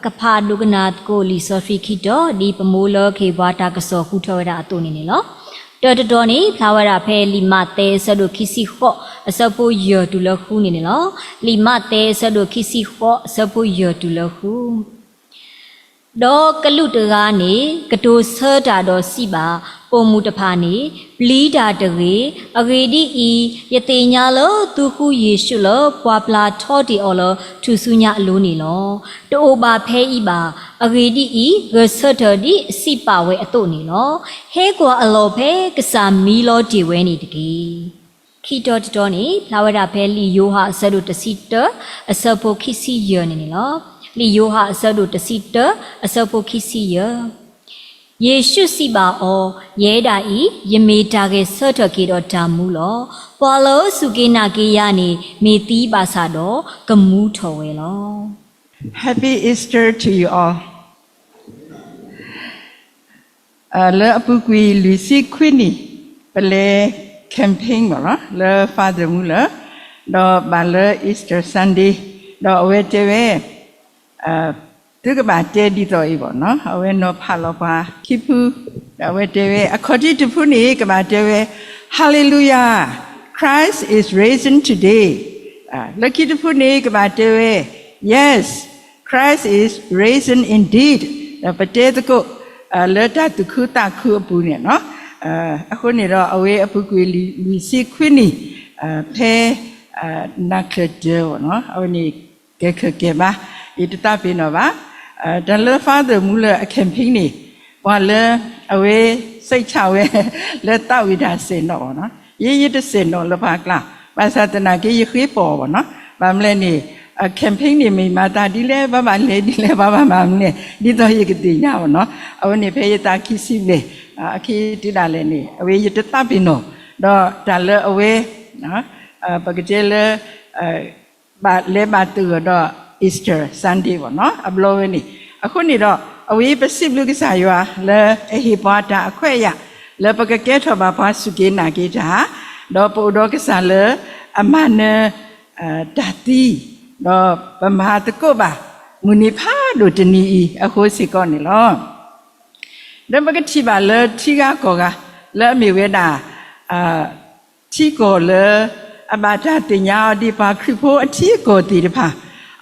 ကဖးဒိကနၣ်သကိးလံာ်စီဆှံခံတီၤ ဒ်ပမိၢ်လၢခ့ပှၤတၢ်ကစီၣ်ဟူထီၣ်ဝဲဒၣ်အသိးန့ၣ်န့ၣ်လီၤ. တၢတတီၤန့ၣ် ဖျါဝဲဒၣ်ဖဲလံာ်မးသဲအဆၢဒိၣ်ခံဆံဃိး အဆၢဖိယဲၢ်တုၤလၢဃုန့ၣ်န့ၣ်လီၤ. လံာ်မးသဲအဆၢဒိၣ်ခံဆံဃိး အဆၢဖိယဲၢ်တုၤလၢဃု ဒီးကလူးတဂၤန့ၣ် ကတိၤဆၢတၢ်ဒီးစံးဘၣ် ပိာ်မုၣ်တဖၣ်န့ၣ်, ပျံၤတၢ်တဂ့ၤ. အဂ့ၢ်ဒ်အံၤ, ယသ့ၣ်ညါလၢသုဃုယ့ၣ်ၡူးလၢပှၤပျၢ်ထီတ့ၢ်အီၤလၢထူၣ်စုညါအလိၤန့ၣ်လီၤ. တအိၣ်ဘၣ်ဖဲအံၤဘၣ်. အဂ့ၢ်ဒ်အံၤ, ဂဲၤဆၢထၢၣ်ဒ်အစံးပာ်ဝဲအသိးန့ၣ်လီၤ. ဟဲကွၢ်အလီၢ်ဖဲကစၢ်မံလီၤတ့ၢ်ဝဲန့ၣ်တက့ၢ်. ခံတီၤတတီၤန့ၣ် ဖျါဝဲဒၣ်ဖဲလံာ်ယိၤဟၣ်အဆၢဒိၣ်တဆံတၢ အဆၢဖိခံဆံယဲၢ်န့ၣ်န့ၣ်လီၤ. လံာ်ယိၤဟၣ်အဆၢဒိၣ်တဆံတၢ အဆၢဖိခံဆံယဲၢ် ယ့ၣ်ၡူးစံးဘၣ်အီၤ, ယဲဒၣ်အံၤ ယမ့ၢ်တၢ်ဂဲၤဆၢထၢၣ်က့ၤဒီးတၢ်မူလီၤ. ပှၤလၢစူၢ်က့ၤနာ်က့ၤယၤန့ၣ် မ့ၢ်သံဘၣ်ဆၣ်ဒီး ကမူထီၣ်ဝဲလီၤ. Happy Easter to you all. လၢအပူၤကွံာ်လွံၢ်ဆံခွံနံၣ် ပလဲၤ camping ဘၣ်လီၤ လၢ Father Muller ဒီးဘၣ်လၢ Easter Sunday ဒီးအဝဲတဲဝဲ သုကဘၣ်တဲဒ်သိးအံၤဘၣ်နီၤ အဝဲနီၤဖးလီၤပှၤခံဖု ဒီးအဝဲတဲဝဲ အခီၣ်ထံးတဖုန့ၣ် ကဘၣ်တဲဝဲ Hallelujah, Christ is risen today. လၢခံတဖုန့ၣ် ကဘၣ်တဲဝဲ Yes, Christ is risen indeed. ဒီးပတဲသကိး လၢတၢ်သူၣ်ခုသးခုအပူၤန့ၣ်နီၤ အဃိန့ၣ်ဒီး အဝဲအပူၤကွံာ်လွံၢ်ဆံခွံနံၣ် ဖဲ နၤချၢၣ်တၢၤဘၣ်နီၤ အဝဲန့ၣ် ကဲခၢၣ်ကဲဘါ ယတသးပ့ၤနီၣ်ဘၣ်. တၢ်လၢ Father Muller အ camping န့ၣ် ပှၤလၢအဝဲ စိတ်ချ ဝဲ လၢသးဝံၣ်တၢ်စဲၣ်နီၤဘၣ်နီၤ ယဲယတစဲၣ်နီၤလၢပှၤကျါ ဘၣ်ဆၣ်သနာ်က့ယဃ့ပီၣ်ဘၣ်နီၤ ဘၣ်မနုၤလဲၣ်န့ၣ် အ camping န့ၣ် မ့ၢ်မၤသးဒ်လဲၣ် ဘၣ်ဘၣ်လဲၤဒ်လဲၣ် ဘၣ်ဘၣ်မၤမနုၤလဲၣ် ဒ်သိးယကသ့ၣ်ညါဘၣ်နီၤ အဝဲန့ၣ်ဖဲယသးခံဆံဘျဲၣ် အခံတုၤဒၣ်လဲာ်န့ၣ် အဝဲယတသးပ့ၤနီၣ် ဒီးတၢ်လၢအဝဲ ပကတဲလၢ ဘၣ်လဲၤဘၣ်သဂၢၢ်ဒီး Easter Sunday ဘၣ်နီၤ အဘျီဝဲန့ၣ် အဃိန့ၣ်ဒီး အဝဲပစံးဘျုးကစၢ်ယွၤလၢအဟ့ၣ်ပှၤတၢ်အခွဲးအယာ် လၢပကကဲထီၣ်ဘၣ်ပှၤစူၢ်က့ၤနာ်က့ၤတၢ် ဒီးပအိၣ်ဒီးကစၢ်လၢအမၤနၢၤ တၢ်သံ ဒီးပမၤသကိးဘၣ် မုၢ်နံၤဖးဒိၣ်တနံၤအံၤအဃိစ့ၢ်ကီးန့ၣ်လီၤ. ဒီးပကထံၣ်ဘၣ်လၢထံဂၤကီၢ်ဂၤ လၢအမ့ၢ်ဝဲဒၣ် ထံကီၢ်လၢ အဘၣ်တၢ်သ့ၣ်ညါအီၤဒ်ပှၤခရံာ်ဖိအထံအကီၢ်သ့ၣ်တဖၣ်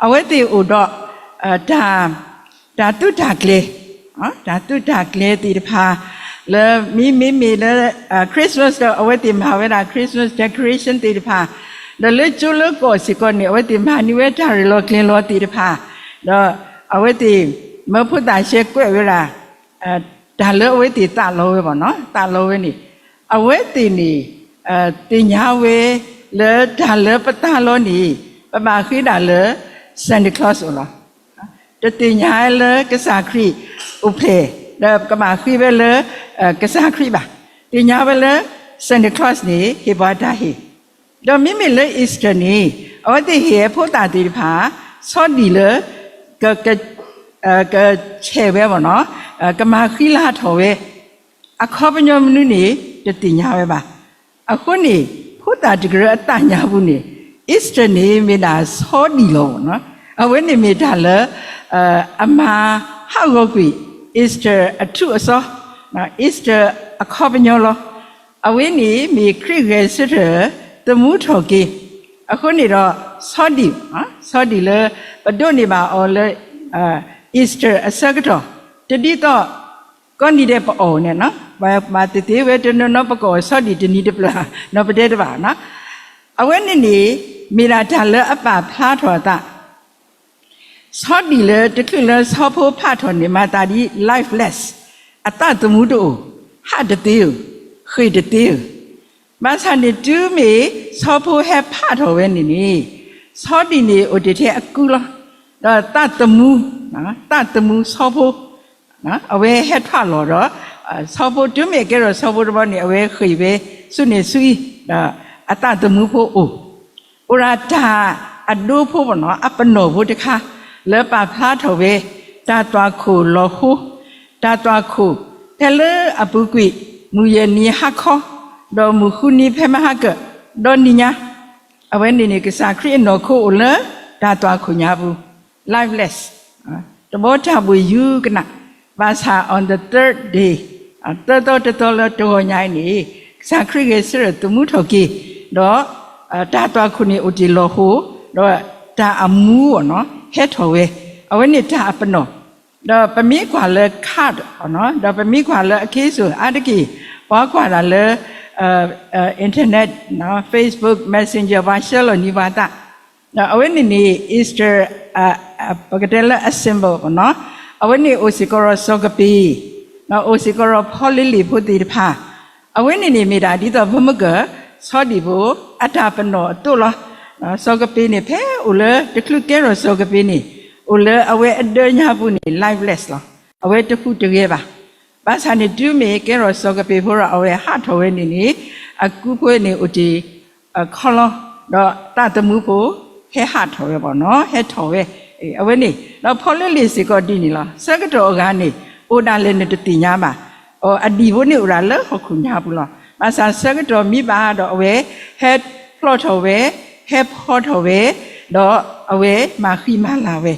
အဝဲသ့ၣ်အိၣ်ဒီး တၢ် တၢ်သုးတၢ်ကျဲၤ တၢ်သုးတၢ်ကျဲၤသ့ၣ်တဖၣ် လၢမ့မ့ၢ်လၢ Christmas ဒီး အဝဲသ့ၣ်မၤဝဲဒၣ် Christmas decoration သ့ၣ်တဖၣ် ဒီးလၢကၠိလၢကီၢ်စ့ၢ်ကီးန့ၣ် အဝဲသ့ၣ်မၤန့ၢ်ဝဲတၢ်ရ့လိာ်ကျဲၤလိာ်သ့ၣ်တဖၣ် ဒီးအဝဲသ့ၣ် မၢဖိသၣ်ရှဲကွဲးဝဲဒၣ် တၢ်လၢအဝဲသ့ၣ်သးလီဝဲဘၣ်နီၤ သးလီဝဲန့ၣ် အဝဲသ့ၣ်န့ၣ် သ့ၣ်ညါဝဲ လၢတၢ်လၢပသးလီန့ၣ် ပဘၣ်ဃ့ဒၣ်လၢ Santa Claus အိၣ်လီၤ. တသ့ၣ်ညါလၢကစၢ်ခရံာ်အိၣ်ဖျဲၣ် ဒီးကဘၣ်ဃ့ဝဲလၢ ကစၢ်ခရံာ်ဘၣ်. သ့ၣ်ညါဝဲလၢ Santa Claus န့ၣ် ဟ့ၣ်ပှၤတၢ်ဟ့ၣ် ဒီးမ့မ့ၢ်လၢ Easter န့ၣ် အဝဲသ့ၣ်ဟ့ၣ်ဖိသၣ်သ့ၣ်တဖၣ် ဆီဒံၣ်လၢ က ကဆဲးဝဲဘၣ်နီၤ ကမၤဃံလၤထီၣ်ဝဲ အခီပညီမနုၤန့ၣ် တသ့ၣ်ညါဝဲဘၣ်. အဃိန့ၣ် ဖိသၣ်တကရၢအသးညါပူၤန့ၣ် Easter န့ၣ်မ့ၢ်ဒၣ်ဆီဒံၣ်လီၤဘၣ်နီၤ အဝဲန့ၣ်မ့ၢ်တၢ်လၢ အမၤဟးဂီၤကွံာ် Easter အထူးအစီ Easter အခီပညီလီၤ. အဝဲန့ၣ်မ့ၢ်ခရံာ်ဂဲၤဆၢထၢၣ် သမူထီၣ်က့ၤ အဃိန့ၣ်ဒီး ဆီဒံၣ် ဆီဒံၣ်လၢ ပဒိးန့ၢ်ဘၣ်အီၤလၢ Easter အဆၢကတီၢ် တဒ်သိး ကိးနံၤဒဲးပအီၣ်န့ၣ်နီၤ ဘၣ်သ့ၣ်သ့ၣ်ဝဲတနီၤနီၤ ပကအီၣ်ဆီဒံၣ်တနံၤတပျၢ် နီၤပတဲတဘၣ်နီၤ အဝဲန့ၣ်န့ၣ် မ့ၢ်ဒၣ်တၢ်လၢအပာ်ဖျါထီၣ်အသး ဆီဒံၣ်လၢတချုးလၢဆီဖိဖးထီၣ်န့ၣ် မၤသးဒ် lifeless အသးသမူတအိၣ် ဟးတသ့ဧိၤ ဃ့ၢ်တသ့ဧိၤ ဘၣ်ဆၣ်န့ၣ်တုၤမ့ၢ်ဆီဖိဟဲဖးထီၣ်ဝဲန့ၣ်န့ၣ် ဆီဒံၣ်န့ၣ်အိၣ်တ့ၢ်ထဲအကုလီၤ. ဒီးသးသမူ သးသမူဆီဖိ အဝဲဟဲထွဲလီၤဒီး ဆီဖိတုၤမ့ၢ်အကဲထီၣ်ဆီဖိတဘျီန့ၣ် အဝဲဃ့ၢ်ဝဲဆူန့ၣ်ဆူအံၤ ဒီးအသးသမူဖိအိၣ် အိၣ်ဒၣ်တၢ်အဒိဖိဘၣ်နီၤ အပနီၣ်ဖိတခါ လၢပာ်ဖျါထီၣ်ဝဲ တၢ်သွၣ်ခိၣ်လီၤဟိ တၢ်သွၣ်ခိၣ် ဖဲလၢအပူၤကွံာ် မုၢ်ယဲၢ်နံၤဟါခီ ဒီးမုၢ်ဃုနံၤဖဲမဟါကၢၣ် ဒီးနံၤညါ အဝဲန့ၣ်န့ၣ် ကစၢ်ခရံာ်အနီၢ်ခိအိၣ်လၢတၢ်သွၣ်ခိၣ်ညါပူၤ lifeless တဘီတၢ်ဘှံးယုကနၣ်, ဘၣ်ဆၣ် on the third day, သၢသီတသီလၢတဂီၤညါအံၤန့ၣ်, ကစၢ်ခရံာ်ဂဲၤဆၢထၢၣ်သမူထီၣ်က့ၤ, ဒီး တၢ်သွၣ်ခိၣ်န့ၣ်အိၣ်တ့ၢ်လီၤဟိ, ဒီးတၢ်အမူအီၤနီၤ ဟဲထီၣ်ဝဲ, အဝဲန့ၣ်တၢ်အပနီၣ်, ဒီးပမ့ၢ်ကွၢ်လၢ card အီၤနီၤ, ဒီးပမ့ၢ်ကွၢ်လၢအက့စိၤ အါတက့ၢ် ပှၤကွၢ်တၢ်လၢ internet, Facebook, Messenger ပှၤဆှၢလီၤန့ၢ်ပှၤသး, ဒီးအဝဲန့ၣ်န့ၣ် Easter ပကတဲလၢအ symbol နီၤ, အဝဲန့ၣ်အိၣ်စ့ၢ်ကီးဒီးစီၤကပ့ၤ, ဒီးအိၣ်စ့ၢ်ကီးဒီးဖီလ့လ့ၣ်ဖိသ့ၣ်တဖၣ်, အဝဲန့ၣ်န့ၣ်မ့ၢ်ဒၣ်ဒ်သိးပမ့ၢ်က ဆီဒံၣ်ဖိအတၢ်ပနီၣ်အသိးလီၤ. စီၤကပ့ၤန့ၣ် ဖဲအိၣ်လၢတချုးကဲထီၣ်စီၤကပ့ၤန့ၣ်, အိၣ်လၢအဝဲအဒၢညါပူၤန့ၣ် lifeless လီၤ. အဝဲတဟူးတဂဲၤဘၣ်. ဘၣ်ဆၣ်န့ၣ် တုၤမ့ၢ်ကဲထီၣ်စီၤကပ့ၤဖိဒီး အဝဲဟးထီၣ်ဝဲန့ၣ်န့ၣ်, အကူဖိန့ၣ်အိၣ်တ့ၢ် ခီလီၤ, ဒီးသးသမူဖိ ဟဲဟးထီၣ်ဝဲဘၣ်နီၤ, ဟဲထီၣ်ဝဲ, အဝဲန့ၣ်, ဒီးဖီလ့လ့ၣ်စ့ၢ်ကီးဒ်န့ၣ်လီၤ. ဆၢကတီၢ်အဂၤန့ၣ် အိၣ်ဒၣ်လဲာ်န့ၣ်တသ့ၣ်ညါဘၣ်. အဒံၣ်ဖိန့ၣ်အိၣ်ဒၣ်လၢဟီၣ်ခိၣ်ညါပူၤလီၤ. ဘၣ်ဆၣ်ဆၢကတီၢ်မံဘၣ်ဒီး အဝဲဟဲဖျီၣ်ထီၣ်ဝဲ, ဟဲဖီထီၣ်ဝဲ, ဒီးအဝဲမၤဃံမၤလၤဝဲ.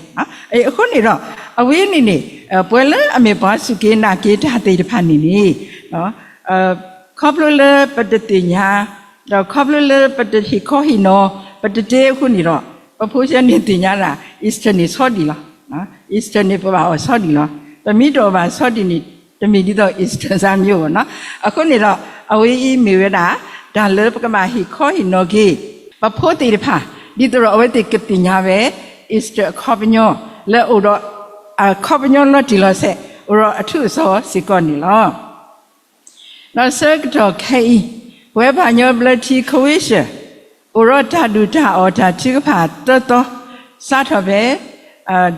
အဃိန့ၣ်ဒီး အဝဲန့ၣ်န့ၣ် ပှၤလၢအမ့ၢ်ပှၤစူၢ်က့ၤနာ်က့ၤတၢ်သ့ၣ်တဖၣ်န့ၣ်န့ၣ် ခီဖျိလၢပတသ့ၣ်ညါ, ဒီးခီဖျိလၢပတဟ့ၣ်ခီဟ့ၣ်နီၤ, ပတတဲအဃိန့ၣ်ဒီး, ပဖိဆံးန့ၣ်သ့ၣ်ညါဒၣ် Easter န့ၣ်ဆီဒံၣ်လီၤ. Easter န့ၣ်ပဘၣ်အီၣ်ဆီဒံၣ်လီၤ. ပမ့ၢ်တအီၣ်ဘၣ်ဆီဒံၣ်န့ၣ် တမ့ၢ်ဒ်သိး Easter စၢ်မ့ၢ်အိၣ်ဘၣ်နီၤ. အဃိန့ၣ်ဒီး အဝဲအံၤမ့ၢ်ဝဲဒၣ် တၢ်လၢပကဘၣ်ဟ့ၣ်ခီဟ့ၣ်နီၤက့ၤ ပဖိသ့ၣ်တဖၣ် ဒ်သိးဒီးအဝဲသ့ၣ်ကသ့ၣ်ညါဝဲ Easter အခီပညီ လၢအိၣ်ဒီးအခီပညီလီၤတံၢ်လီၤဆဲး အိၣ်ဒီးအထူးအစီၤစ့ၢ်ကီးန့ၣ်လီၤ. ဒီးဆၢကတီၢ်ခဲအံၤ ပဝဲပှၤကညီဘျၢထံ Croatia အိၣ်ဒီးတၢ်ဒူၣ်တၢ်အီၣ်တၢ်ထုကဖၣ်သၢသီ, စးထီၣ်ဖဲ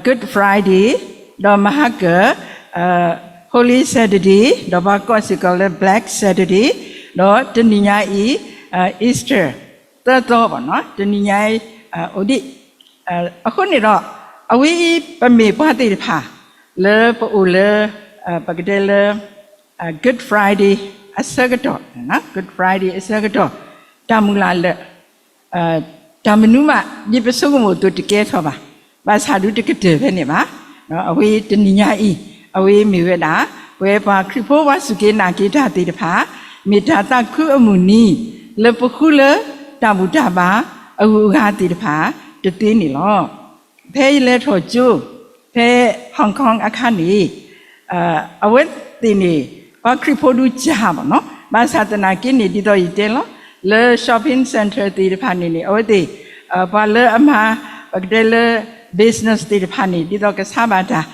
Good Friday, ဒီးမဟါကၢၢ် Holy Saturday, ဒီးပှၤကိးစ့ၢ်ကီးလၢ Black Saturday, ဒီးတနံၤညါအံၤ Easter သၢသီဘၣ်နီၤ, တနံၤညါအံၤ အိၣ်ဒံး. အဃိန့ၣ်ဒီး အဝဲအံၤပမ့ၢ်ပှၤသ့ၣ်တဖၣ် လၢပအိၣ်လၢ ပကတဲလၢ Good Friday အဆၢကတီၢ်, Good Friday အဆၢကတီၢ်, တၢ်မုၢ်လၢ်လၢာ် တၢ်မနုၤမး ဒ်ပဆိကမိၣ်အသိးတကဲထီၣ်ဘၣ်. ဘၣ်ဆၣ်ဒုးတကတၢၢ်ဖဲန့ၣ်ဘၣ်. အဝဲတနံၤညါအံၤ အဝဲမ့ၢ်ဝဲဒၣ် ပဝဲပှၤခရံာ်ဖိပှၤစူၢ်က့ၤနာ်က့ၤတၢ်သ့ၣ်တဖၣ် မ့ၢ်တၢ်သးခုအမုၢ်နံၤ လၢပဃုလၢတၢ်ဘူၣ်တၢ်ဘါအဂုၤအဂၤသ့ၣ်တဖၣ်တသ့န့ၣ်လီၤ. ဖဲယလဲၤထီၣ်ကၠိ ဖဲ Hong Kong အခါန့ၣ် အဝဲသ့ၣ်န့ၣ် ပှၤခရံာ်ဖိဒုးကၢ်ဘၣ်နီၤ, ဘၣ်ဆၣ်သနာ်က့န့ၣ် ဒ်သိးယတဲလီၤ လၢ shopping center သ့ၣ်တဖၣ်န့ၣ်န့ၣ် အဝဲသ့ၣ် ပှၤလၢအမၤ ပကတဲလၢ business သ့ၣ်တဖၣ်န့ၣ် ဒ်သိးကဆါဘၣ်တၢ်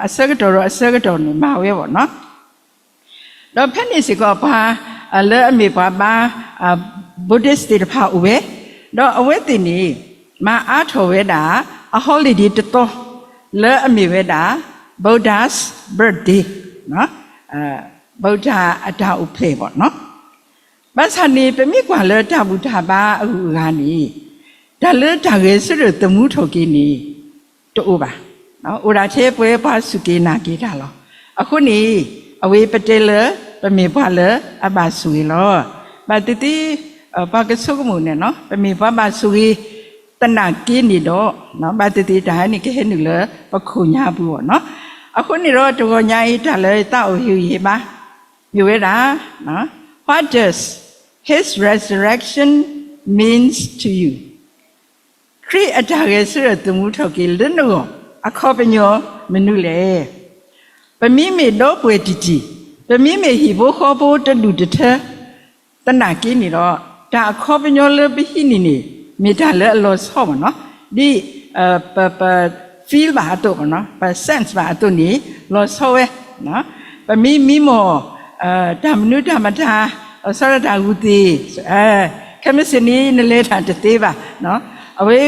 အဆၢကတီၢ်ဒီးအဆၢကတီၢ်န့ၣ် မၤဝဲဘၣ်နီၤ. ဒီးဖဲန့ၣ်စ့ၢ်ကီးပှၤ လၢအမ့ၢ်ပှၤဘါ Buddhist သ့ၣ်တဖၣ်အိၣ်ဝဲ, ဒီးအဝဲသ့ၣ်န့ၣ် မၤအါထီၣ်ဝဲဒၣ် အ holiday တသီ လၢအမ့ၢ်ဝဲဒၣ် Buddha's birthday, Buddha အတၢ်အိၣ်ဖျဲၣ်ဘၣ်နီၤ. ဘၣ်ဆၣ်န့ၣ် ပမ့ၢ်ကွၢ်လၢတၢ်ဘူၣ်တၢ်ဘါအဂုၤအဂၤန့ၣ် တၢ်လၢတၢ်ဂဲၤဆၢထၢၣ်သမူထီၣ်က့ၤန့ၣ် တအိၣ်ဘၣ်. အိၣ်ဒၣ်ထဲပဝဲပှၤစူၢ်က့ၤနာ်က့ၤတၢ်လီၤ. အဃိန့ၣ် အဝဲပတဲလၢ ပမ့ၢ်ပှၤလၢအဘၣ်ဆိၣ်ဂ့ၤလီၤ. ဘၣ်သ့ၣ်သ့ၣ် ပှၤကဆိကမိၣ်န့ၣ်နီၤ ပမ့ၢ်ပှၤဘၣ်ဆိၣ်ဂ့ၤသနာ်က့န့ၣ်ဒီး ဘၣ်သ့ၣ်သ့ၣ်တၢ်န့ၣ်ကဟဲနုာ်လၢပခိၣ်ညါပူၤဘၣ်နီၤ. အဃိန့ၣ်ဒီးတဂီၤညါအံၤတၢ်လၢသးအိၣ်ဟ့ၣ်ဂံၢ်ဟ့ၣ်ဘါ မ့ၢ်ဝဲဒၣ် What does his resurrection means to you? ခရံာ်အတၢ်ဂဲၤဆၢထၢၣ်သမူထီၣ်က့ၤလၢနဂီၢ် အခီပညီမနုၤလဲၣ်. ပမ့မ့ၢ်ဒီပုၢ်ဝဲၢ်တံၢ်တံၢ်, ပမ့မ့ၢ်ဟံၣ်ဖိဃီဖိတဒူၣ်တထၢ သနာ်က့န့ၣ်ဒီး တၢ်အခီပညီလၢပဟံးန့ၢ်န့ၣ် မ့ၢ်တၢ်လၢအလီၤဆီဘၣ်နီၤ, ဒ် ပ ပ feel ဘၣ်အသိးဘၣ်နီၤ, ပ sense ဘၣ်အသိးန့ၣ် လီၤဆီဝဲ. ပမ့ၢ်မံမီၢ် တၢ်မနုၤတၢ်မတၤ လီၤဆီဒၣ်တၢ်ဂုာ်သ့ၣ်, ခဲမုၢ်ဆ့ၣ်န့ၣ် နလဲၤတၢ်တသ့ဘၣ်. အဝဲ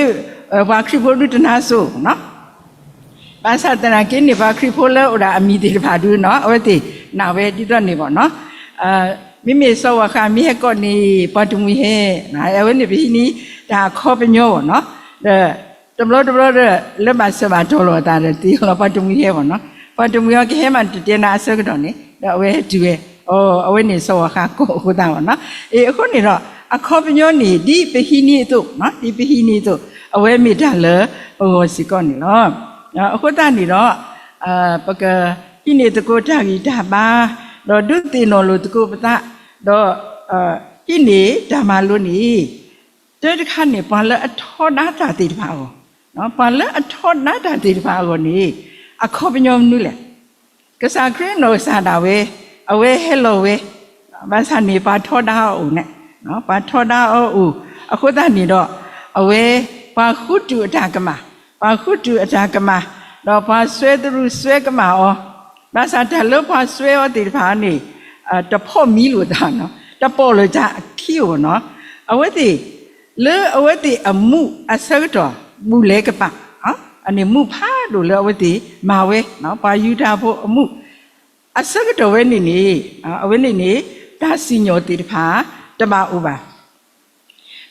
ပှၤခရံာ်ဖိဒုးတနါစိၤနီၤ ဘၣ်ဆၣ်သနာ်က့န့ၣ် ပှၤခရံာ်ဖိလၢအိၣ်ဒၣ်အမံၤသ့ၣ်တဖၣ်ဒုးနီၤ အဝဲသ့ၣ်နာ်ဝဲဒ်သိးန့ၣ်ဘၣ်နီၤ. မ့မ့ၢ်စီၤဝၣ်ဃးမ့ၢ်ဟဲကိးန့ၣ် ပှၤတမှံၤဟဲ, အဝဲန့ၣ်ပဟံးန့ၢ်တၢ်အခီပညီဘၣ်နီၤ. ဒီးတဘျီတဘျီဒီး လၢဘၣ်စၢၤဘၣ်တီၤလိာ်အသးဒီးသ့လီၤ ပှၤတမှံၤဟဲဘၣ်နီၤ. ပှၤတမှံၤအီၤကဟဲမးတတဲနၤအဆၢကတီၢ်န့ၣ် ဒီးအဝဲဟဲတုၤဝဲ, အဝဲန့ၣ်စီၤဝၣ်ဃးကိးအဃိသတးဘၣ်နီၤ. အဃိန့ၣ်ဒီး အခီပညီန့ၣ် ဒ်ပဟံးန့ၢ်အသိး, ဒ်ပဟံးန့ၢ်အသိး အဝဲမ့ၢ်တၢ်လၢပဂီၢ်စ့ၢ်ကီးန့ၣ်လီၤ. အဃိသတးန့ၣ်ဒီး ပကဟံးန့ၢ်သကိးတၢ်ဂံၢ်တၢ်ဘါ, ဒီးဒုးသ့ၣ်နီၣ်လိာ်သကိးပသး, ဒီးဟံးန့ၢ်တၢ်မၤလိန့ၣ်, တၢ်တခါန့ၣ် ပှၤလၢအထီဒါတၢ်သ့ၣ်တဖၣ်အဂီၢ်, ပှၤလၢအထီဒါတၢ်သ့ၣ်တဖၣ်အဂီၢ်န့ၣ် အခီပညီမနုၤလဲၣ်. ကစၢ်ခရံာ်အနီၢ်ကစၢ်ဒၣ်ဝဲ, အဝဲဟဲလီၤဝဲ, ဘၣ်ဆၣ်န့ၣ် ပှၤထီဒါအီၤအိၣ်န့ၣ်, ပှၤထီဒါအီၤအိၣ်, အဃိသတးန့ၣ်ဒီး အဝဲပှၤဃုတုၤအတၢ်ကမၣ်, ပှၤဃုတုၤအတၢ်ကမၣ်, ဒီးပှၤစွဲသရူးစွဲကမၣ်အီၤ, ဘၣ်ဆၣ်တၢ်လၢပှၤစွဲအီၤသ့ၣ်တဖၣ်န့ၣ် တဖီၣ်မံလိာ်သး, တပိာ်လိာ်သးအခံအိၣ်နီၤ, အဝဲသ့ၣ် လၢအဝဲသ့ၣ်အမူးအဆၢကတီၢ် ဘူၣ်လဲၤကပၤ, အန့ၣ်မူးဖးဒိၣ်လၢအဝဲသ့ၣ်မၤဝဲ, ပှၤယူဒၤဖိအမူး အဆၢကတီၢ်ဝဲန့ၣ်န့ၣ်, အဝဲန့ၣ်န့ၣ် တၢ်စံၣ်ညီၣ်သ့ၣ်တဖၣ် တဘၣ်အိၣ်ဘၣ်.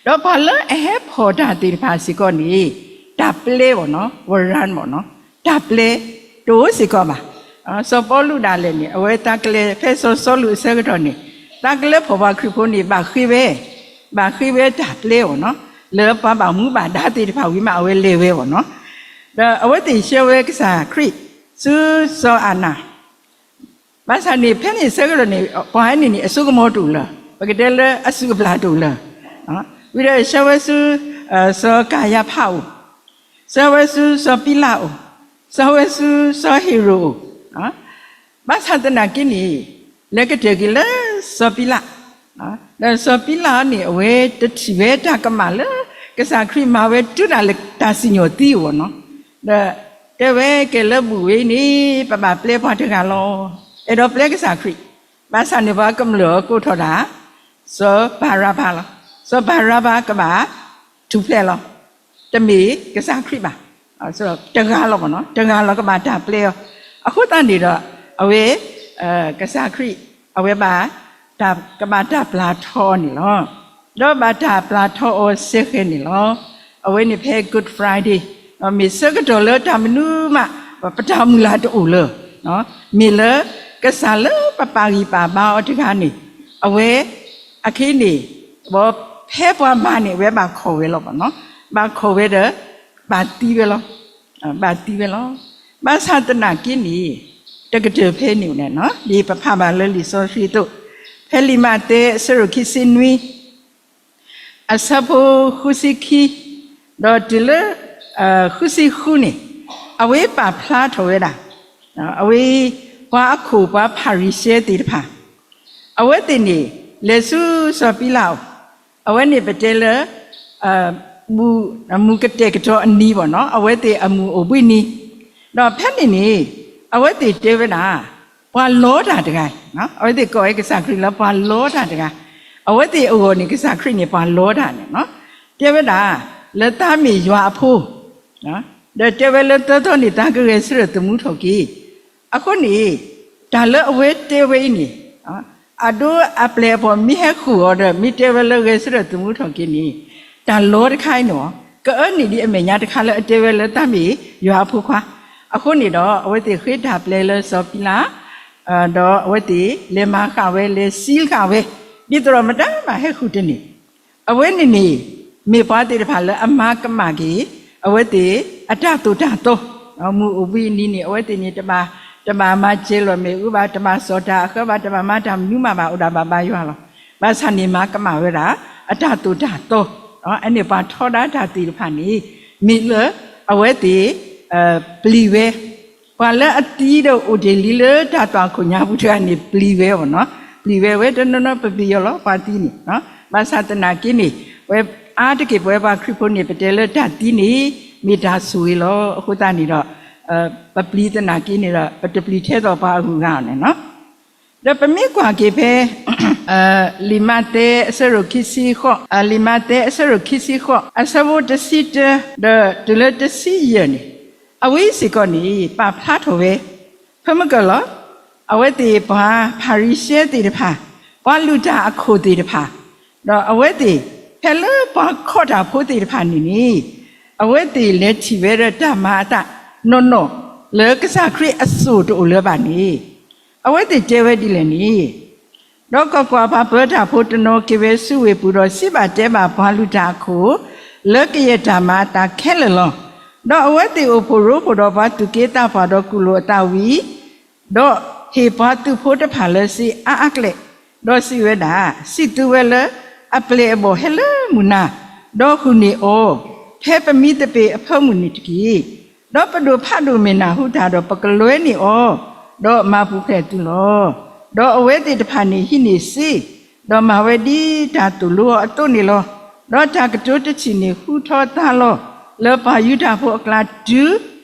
ဒီးပှၤလၢအဟဲဖီၣ်တၢ်သ့ၣ်တဖၣ်စ့ၢ်ကီးန့ၣ် တၢ်ပျဲဘၣ်နီၤ, warrant ဘၣ်နီၤ, တၢ်ပျဲတအိၣ်စ့ၢ်ကီးဘၣ်. စီၤပီလူးဒၣ်လဲာ်န့ၣ် အဝဲသးကလဲၤဖဲစီၤစီလူးအဆၢကတီၢ်န့ၣ် သးကလဲၤဖီၣ်ပှၤခရံာ်ဖိန့ၣ် ဘၣ်ဃ့ဝဲ, ဘၣ်ဃ့ဝဲတၢ်ပျဲဘၣ်နီၤ, လၢပှၤဘၣ်မူဘၣ်ဒါသ့ၣ်တဖၣ်ဝံၤမး အဝဲလဲၤဝဲဘၣ်နီၤ. ဒီးအဝဲသ့ၣ်ဆှၢဝဲကစၢ်ခရံာ်ဆူစီၤအၤနၤ ဘၣ်ဆၣ်န့ၣ် ဖဲန့ၣ်ဆၢကတီၢ်န့ၣ် ပှၤန့ၣ်န့ၣ် အစိကမီၤတအိၣ်လၢၤ, ပကတဲလၢအစုၣ်အပျၢ်တအိၣ်လၢၤ, ဝံၤဒီးဆှၢဝဲဆူ စီၤကၤယၤဖးအိၣ်, ဆှၢဝဲဆူစီၤပံလးအိၣ်, ဆှၢဝဲဆူစီၤဟ့ၤရိာ်အိၣ်, ဘၣ်ဆၣ်သနာ်က့န့ၣ် လဲၤကတၢၢ်က့ၤလၢစီၤပံလး, ဒီးစီၤပံလးန့ၣ် အဝဲတထံၣ်ဝဲတၢ်ကမၣ်လၢ ကစၢ်ခရံာ်မၤဝဲတုၤဒၣ်လဲာ်တၢ်စံၣ်ညီၣ်သံအဂီၢ်နီၤ, ဒီးတဲဝဲကဲလၢဘူၣ်ဝဲအံၤန့ၣ် ပဘၣ်ပျဲပှၤတဂၤလီၤ. အဲၣ်ဒိးပျဲကစၢ်ခရံာ်, ဘၣ်ဆၣ်န့ၣ် ပှၤကမျၢၢ်အီၤကိးထီၣ်ဒၣ် စီၤဘၤရဘၤလီၤ. စီၤဘၤရဘၤကဘၣ်ထူၣ်ဖျဲးလီၤ. တမ့ၢ်ကစၢ်ခရံာ်ဘၣ်. တဂၤလီၤဘၣ်နီၤ, တဂၤလီၤကဘၣ်တၢ်ပျဲအီၤ. အဃိသတးန့ၣ်ဒီး အဝဲ ကစၢ်ခရံာ် အဝဲဘၣ် ကဘၣ်တၢ်ပျၢ်ထီအီၤန့ၣ်လီၤ. ဒီးဘၣ်တၢ်ပျၢ်ထီအီၤစဲဃဲၤန့ၣ်လီၤ. အဝဲန့ၣ်ဖဲ Good Friday မ့ၢ်ဆၢကတီၢ်လၢတၢ်မနုၤမး ပတၢ်မုၢ်လၢ်တအိၣ်လၢၤ, မ့ၢ်လၢ ကစၢ်လၢပပာ်ဂံၢ်ပာ်ဘါအီၤတဂၤန့ၣ် အဝဲ အခဲအံၤန့ၣ် ဖဲပှၤမၤန့ၣ် အဝဲဘၣ်ခိးဝဲလီၤဘၣ်နီၤ, ဘၣ်ခိးဝဲဒီး ဘၣ်သံဝဲလီၤ, ဘၣ်သံဝဲလီၤ. ဘၣ်ဆၣ်သနာ်က့န့ၣ် တကတၢၢ်ဖဲန့ၣ်န့ၣ် ဒ်ပဖးဘၣ်လၢလံာ်စီဆှံအသိး ဖဲလံာ်မးသဲအဆၢဒိၣ်ခံဆံနွံ အဆၢဖိဃုဆံခံ ဒီးတုၤလၢ ဃုဆံဃုန့ၣ် အဝဲပာ်ဖျါထီၣ်ဝဲဒၣ် အဝဲ ပှၤအခိၣ်ပှၤဖၤရံၤၡဲသ့ၣ်တဖၣ် အဝဲသ့ၣ်န့ၣ် လဲၤဆူစီၤပံလးအအိၣ်, အဝဲန့ၣ်ပတဲလၢ မူးကတဲာ်ကတီၤအနံၤဘၣ်နီၤ, အဝဲသ့ၣ်အမူးအိၣ်ဘှံးနံၤ, ဒီးဖဲန့ၣ်န့ၣ် အဝဲသ့ၣ်တဲဝဲဒၣ် ပှၤလီတၢ်တဂၤ, အဝဲသ့ၣ်ကိးဝဲကစၢ်ခရံာ်လၢပှၤလီတၢ်တဂၤ, အဝဲသ့ၣ်အဂီၢ်န့ၣ် ကစၢ်ခရံာ်န့ၣ် ပှၤလီတၢ်န့ၣ် တဲဝဲဒၣ် လၢသးမ့ၢ်ယွၤအဖိ ဒီးတဲဝဲလၢသၢသီန့ၣ် သးကဂဲၤဆၢထၢၣ်သမူထီၣ်က့ၤ, အဃိန့ၣ် တၢ်လၢအဝဲတဲဝဲအံၤန့ၣ် အဒိအပျဲၢ်အဘီၣ်မ့ၢ်ဟဲဃုာ်အီၤဒီး မ့ၢ်တဲဝဲလၢဂဲၤဆၢထၢၣ်သမူထီၣ်က့ၤန့ၣ် တၢ်လီတခါအံၤန့ၣ် ကအၢန့ၢ်ဒံးအမဲာ်ညါတခါလၢအတဲဝဲလၢသးမ့ၢ်ယွၤအဖိခွါ, အဃိန့ၣ်ဒီး အဝဲသ့ၣ်ဃ့တၢ်ပျဲလၢစီၤပံလး ဒီးအဝဲသ့ၣ်လဲၤမၤဃာ်ဝဲ လဲၤစံဃာ်ဝဲ ဒ်သိးဒီးမတၤမးဟဲဃုာ်တန့ၢ် အဝဲန့ၣ်န့ၣ် မ့ၢ်ပှၤသ့ၣ်တဖၣ်လၢအမၤကမၣ်က့ၤ အဝဲသ့ၣ်အတၢ်သိၣ်တၢ်သီ, မူးအိၣ်ဘှံးနံၤန့ၣ် အဝဲသ့ၣ်န့ၣ် တဘၣ် တဘၣ်မၤစဲၤလီၤမ့ၣ်အူဘၣ်, တဘၣ်စီၣ်တၢ်အဃၢဘၣ်, တဘၣ်မၤတၢ်မနုၤမးဘၣ်, အိၣ်ဒၣ်ဘၣ်ဘါယွၤလီၤ. ဘၣ်ဆၣ်န့ၣ်မၤကမၣ်ဝဲဒၣ် အတၢ်သိၣ်တၢ်သီ, အန့ၣ်ပှၤထီဒါတၢ်သ့ၣ်တဖၣ်န့ၣ် မ့ၢ်လၢအဝဲသ့ၣ် ပျံၤဝဲ ပှၤလၢအသံဒီးအိၣ်တ့ၢ်လံလၢတၢ်သွၣ်ခိၣ်ညါပူၤတဂၤန့ၣ် ပျံၤဝဲအီၤနီၤ, ပျံၤဝဲဝဲတနီၤနီၤ ပပျံၤအီၤလီၤ ပှၤသံန့ၣ်, ဘၣ်ဆၣ်သနာ်က့န့ၣ် ဝဲအါတက့ၢ်ပဝဲပှၤခရံာ်ဖိန့ၣ် ပတဲလၢတၢ်သံန့ၣ် မ့ၢ်တၢ်ဆိၣ်ဂ့ၤလီၤ. အဃိသတးန့ၣ်ဒီး ပပျံၤသနာ်က့န့ၣ်ဒီး ပတပျံၤထဲသိးပှၤအဂုၤအဂၤအီၤန့ၣ်နီၤ. ဒီးပမ့ၢ်ကွၢ်က့ၤဖဲ လံာ်မးသဲအဆၢဒိၣ်ခံဆံဃိး, လံာ်မးသဲအဆၢဒိၣ်ခံဆံဃိး အဆၢဖိတဆံတၢ ဒီးတုၤလၢတဆံယဲၢ်န့ၣ်, အဝဲစ့ၢ်ကီးန့ၣ် ပာ်ဖျါထီၣ်ဝဲ ဖဲမုၢ်ကၢၢ်လီၤ. အဝဲသ့ၣ်ပှၤဖၤရံၤၡဲသ့ၣ်တဖၣ်, ပှၤလုၢ်တၢ်အခိၣ်သ့ၣ်တဖၣ်, ဒီးအဝဲသ့ၣ် ဖဲလၢပှၤခီၣ်တၢ်ဖိသ့ၣ်တဖၣ်န့ၣ်န့ၣ်, အဝဲသ့ၣ်လဲၤထံၣ်ဝဲဒီးတၢ်မၤအသးနီၢ်နီၢ် လၢကစၢ်ခရံာ်အစိၣ်တအိၣ်လၢၤဘၣ်န့ၣ်, အဝဲသ့ၣ်တဲဝဲဒ်လဲၣ်န့ၣ် ဒီးကွၢ်ကွၢ်, ပှၤပၢတၢ်ဖိတနီၤက့ၤဝဲဆူဝ့ၢ်ပူၤဒီး စံးဘၣ်တဲဘၣ်ပှၤလုၢ်တၢ်အခိၣ် လၢကယဲၢ်တၢ်မၤအသးခဲလၢာ်လီၤ. ဒီးအဝဲသ့ၣ်အိၣ်ဖှိၣ်ရိဖှိၣ်ဒီးပှၤသူၣ်က့သးပှၢ်ဒီးကူၣ်လိာ်အသးဝံၤ, ဒီးဟ့ၣ်ပှၤသုးဖိတဖၣ်လၢစ့အါအါကျဲ, ဒီးစံးဝဲဒၣ်, စံၣ်သုဝဲလၢအပျဲၢ်အဘီၣ်ဟဲလၢမုၢ်နၤ, ဒီးဟူးန့ၢ်အီၤ ဖဲပမံသပ့ၤအဖၢမုၢ်နံၤတက့ၢ်. ဒီးပဒိၣ်ဖးဒိၣ်မ့ၢ်နၢ်ဟူတၢ်ဒီး ပကလဲၤန့ၢ်အီၤ, ဒီးမၤပူၤဖျဲးသုလီၤ. ဒီးအဝဲသ့ၣ်တဖၣ်န့ၣ်ဟံးန့ၢ်စ့, ဒီးမၤဝဲဒ်တၢ်သိၣ်လိအီၤအသိးန့ၣ်လီၤ. ဒီးတၢ်ကတိၤတထံၣ်န့ၣ်ဟူထီၣ်သါလီၤ လၢပှၤယူဒၤဖိအကျါတုၤ